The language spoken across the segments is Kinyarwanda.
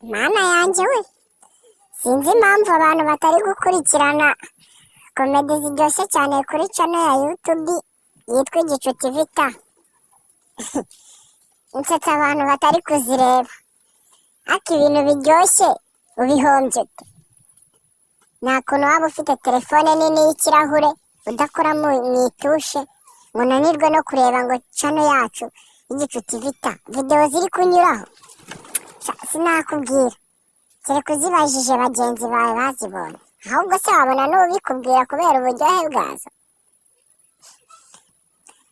Mana yanjye we, sinzi impamvu abantu batari gukurikirana comedy ziryoshye cyane kuri channel ya YouTube yitwa Igicu TV ta. Nsetsa abantu batari kuzireba, ariko ibintu biryoshye ubihombye ute? Nta kuntu waba ufite telefone nini y'ikirahure udakora mu itushe ngo unanirwe no kureba ngo channel yacu y'Igicu TV ta, videwo ziri kunyuraho. Sha, sinakubwira kereka uzibajije bagenzi bawe bazibonye. Ahubwo se wabona n'ubikubwira kubera uburyohe bwazo.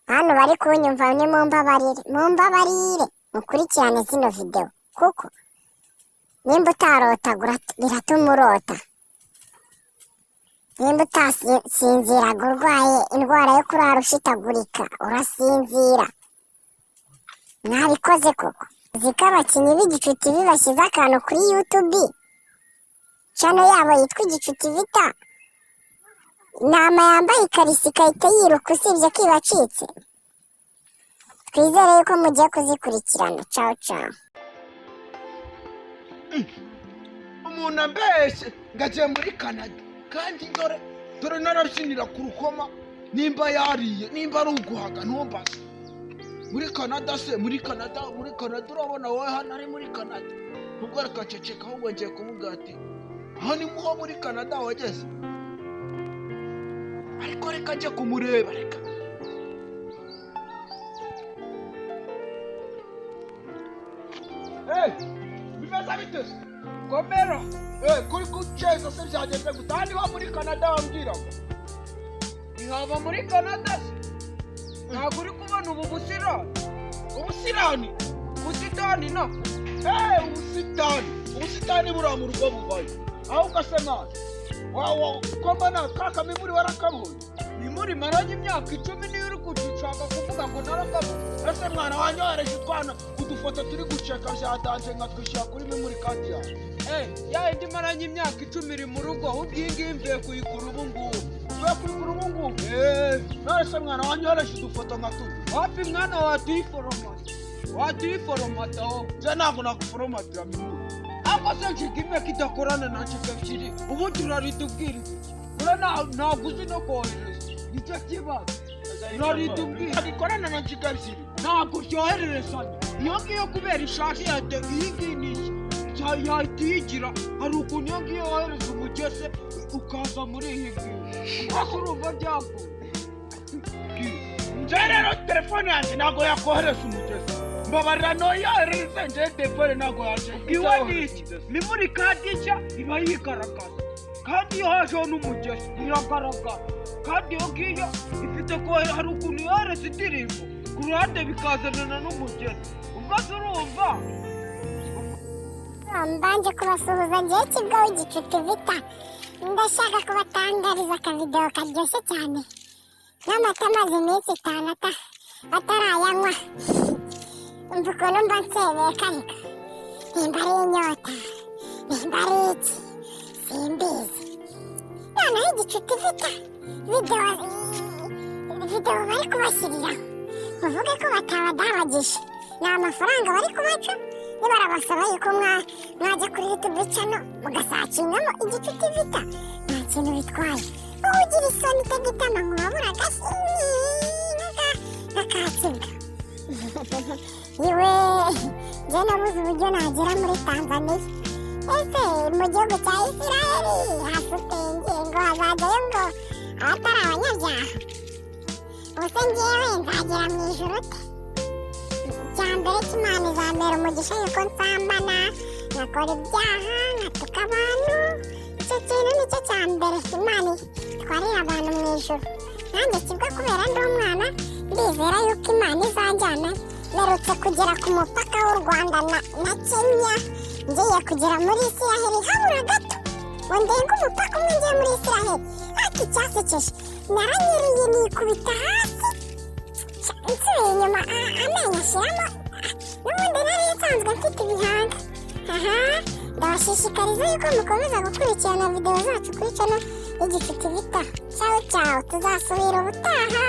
Hano bari kunyumva, ni mumbabarire, mumbabarire mukurikirane zino videwo, kuko nimba utarotaga biratuma urota, nimba utasinziraga urwaye indwara yo kurara ushitagurika urasinzira. Mwabikoze koko. Uzi ko abakinnyi b'Igicu TV bashyize akantu kuri YouTube channel yabo yitwa Igicu TV ta, intama yambaye ikariso igahita yiruka, usibye ko ibacitse. Twizere yuko mugiye kuzikurikirana. Cawu cawu. Umuntu ambeshye ngo agiye muri Canada, kandi dore dore narabyinira ku rukoma. Nimba yariye, nimba ari uguhaga, ntumbaze. Muri Canada se, muri Canada, muri Canada, urabona wowe hano ari muri Canada? Ubwo reka ceceka, ahubwo ngiye kumubwira ati aho ni muho muri Canada wageze. Ariko reka njye kumureba, reka. Hey, bimeze bite se? Komera. Kuri kuceza se byagenze gute? Aha niho muri Canada wambwiraga? Ntihaba muri Canada se? Ntabwo uri kubona ubu busirani? Ubusirani? Busitani no. Ubusitani, ubusitani buriya mu rugo bubayo. Ahubwo se mwana wawa, ko mbona ka kamimuri warakabonye? Mimuri maranye imyaka 10 niyo uri kudushaka kuvuga ngo narakabonye. Ese mwana wanyohereje utwana udufoto turi guceka byatanje, nkatwishyura kuri memory card yawe? Ya indi maranye imyaka 10 iri mu rugo, ahubwo iyi ngiyi mvuye kuyigura ubu ngubu. Uvuye kuyigura ubu ngubu? Eh. None se mwana wanyohereje udufoto nka tuno? Wapi mwana, watuyiforomata, watuyiforomata wowe. Njye ntabwo nakuforomatira memory. Ariko se nshiga imwe kidakorana na nshiga ebyiri, ubundi uraritubwira iki? Ura ntabwo uzi no kohereza, nicyo kibazo. Uraritubwira. Ntabwo ikorana na giga ebyiri. Ntabwo ryohererezanya iyo ngiyo kubera ishaje yahita iyi ngiyi ni iki yahita iyigira. Hari ukuntu iyo ngiyo wohereza umugese ukaza muri iyi ngiyi, ubwo urumva byagoye. Njye rero telefone yanjye ntabwo yakohereza umugezi, mbabarira. Noyoherereze njye telefone ntabwo yanjye Iwe ni iki, memory card nshya iba yigaragaza, kandi iyo hajeho n'umugezi iragaragara. Kandi iyo ngiyo ifite kohere, hari ukuntu yohereza indirimbo ku ruhande bikazanana n'umugezi, ubwo se urumva. Mbanje kubasuhuza ngewe kibwa w'Igicu TV ta. Ndashaka kubatangariza akavidewo karyoshye cyane n'amata amaze iminsi 5 atarayanywa. Umva ukuntu mba nsebeye kareka, nimba ari inyota, nimba ari iki, simbizi. Noneho Igicu TV ta, videwo bari kubashyiriraho, muvuge ko batabadabagije, ni amafaranga bari kubaca. Nibarabasaba yuko mwajya kuri YouTube channel mugasakingamo Igicu TV ta, nta kintu bitwaye. Wowe ugira isoni utagitama ngo wabura agashimwe n'akakibwa iwe. Njye nabuze uburyo nagera muri Tanzania. Ese mu gihugu cya Isiraheli hasutenge ngo hazajyayo ngo abatari abanyabyaha? Ubuse ngewe nzagera mu ijuru te? Icya mbere cy'Imana izambera umugisha yuko nsambana, nkakora ibyaha, nkatuka abantu. Icyo kintu nicyo cya mbere Imana itwarira abantu mu ijuru. Nanjye kibwa kubera ndi umwana, ndizera yuko Imana izanjyana. Mperutse kugera ku mupaka w'u Rwanda na Kenya, ngiye kugera muri Isiraheli, habura gato ngo ndenge umupaka umwe ngiye muri Isiraheli. Ariko icyasekeje, naranyereye nikubita hasi, nsubiye inyuma amenyo ashiramo. N'ubundi nari nsanzwe mfite ibihanga. Aha ndabashishikariza yuko mukomeza gukurikirana videwo zacu kuri channel y'Igicu TV ta. Cyawu cyawu, tuzasubira ubutaha.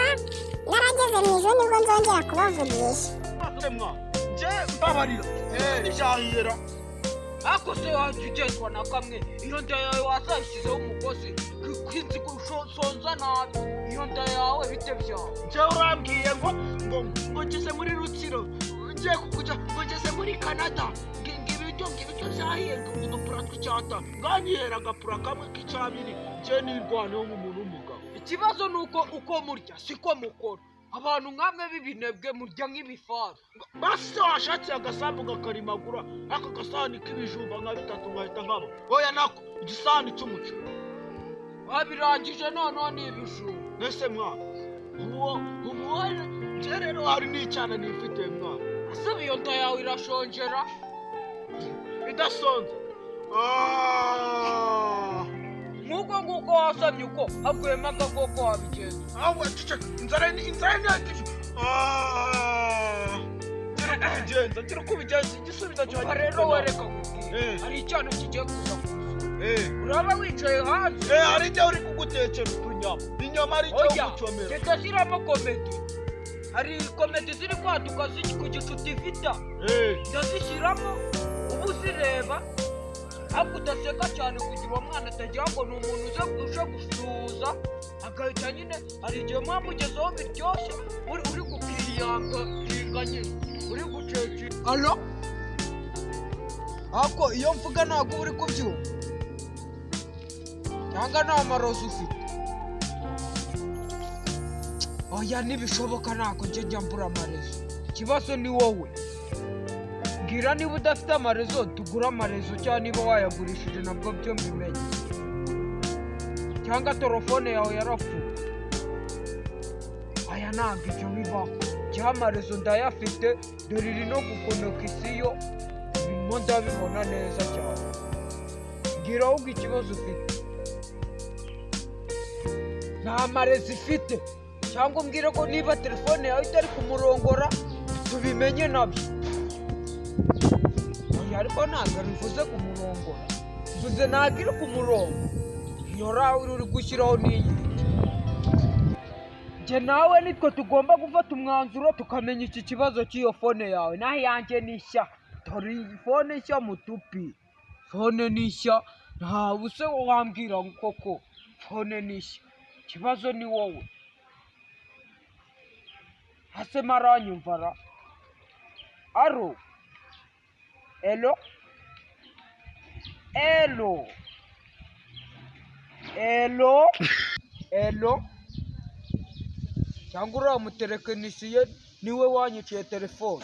Narageze mu ijoro nibwo nzongera kubavugisha. Mwa njye mbabarira, ntibyahera. Ariko se wajya ugenzwa na kamwe? Iyo nda yawe wazayishyizeho umugozi kwinzi usonza nabi. Iyo nda yawe bite byawe? Njyewe urambwiye ngo ngeze muri Rutsiro, ngiye kujya, ngo ngeze muri Canada, ngo ibiryo byahiye, ngo udupura tw'icyata nganyihera agapura kamwe k'icyabiri. Njyewe nirwaneho nk'umuntu w'umugabo. Ikibazo ni uko uko murya siko mukora. Abantu nkamwe b'ibinebwe murya nk'ibifaru. Basi se washakiye agasambu gakarimagura ako gasahani k'ibijumba nka bitatu ngahita nkaba, oya, nako igisahani cy'umuceri. Wabirangije noneho ni ibijumba. Mbese mwana, uwo uwo njye rero hari n'icyana nifite, mwana. Ese iyo nda yawe irashonjera? Idasonza. Ah! Nk'uko nguko wasamye, uko haguyemo agakoko wabigenza? Ahubwo ceceka, inzara ni yatije. Ah! Gira uko ubigenza, gira uko ubigenza, igisubizo cyanjye. Ubwo rero wereka nkubwire. Hari icyana kigiye kuza kuza. Uraba wicaye hanze. Eh, hari igihe uri kugutekera utunyama, inyama, hari igihe Oya. ugucomera. Reka shyiramo comedy. Hari comedy ziri kwaduka ziri ku Gicu Tivita. Ndazishyiramo uba uzireba, ariko udaseka cyane kugira uwo mwana atagira ngo ni umuntu uza uje gusuhuza agahita nyine. Hari igihe muba mugezeho biryoshye, uri gukiyanga kinga nyine uri guceceka. Alo, ariko iyo mvuga ntabwo uba uri kubyumva, cyangwa nta marozi ufite? Oya, ntibishoboka, ntabwo njya mbura amarezo. Ikibazo ni wowe. Mbwira niba udafite amarezo tugure amarezo, cyangwa niba wayagurishije nabwo byo mbimenye, cyangwa telefone yawe yarapfuye. Aya, ntabwo ibyo bibaho. Njyewe amarezo ndayafite, dore iri no gukonekisiyo birimo, ndabibona neza cyane. Mbwira ahubwo ikibazo ufite. Nta marezo ifite, cyangwa umbwire ko niba telefone yawe itari kumurongora tubimenye nabyo. Oya, ariko ntabwo bivuze kumurongora, mvuze ntabwo iri ku murongo. Iyo rawe uri gushyiraho n'iyi. Njye nawe nitwe tugomba gufata umwanzuro tukamenya iki kibazo cy'iyo phone yawe. Naho iyanjye ni nshya, dore iyi phone nshya mutupi, phone ni nshya. Ntawe se wambwira ngo koko phone ni nshya? Ikibazo ni wowe. Hase maranyumva ra? Aro, elo, elo, elo, elo, cyangwa uriya mutekinisiye niwe wanyiciye telefone?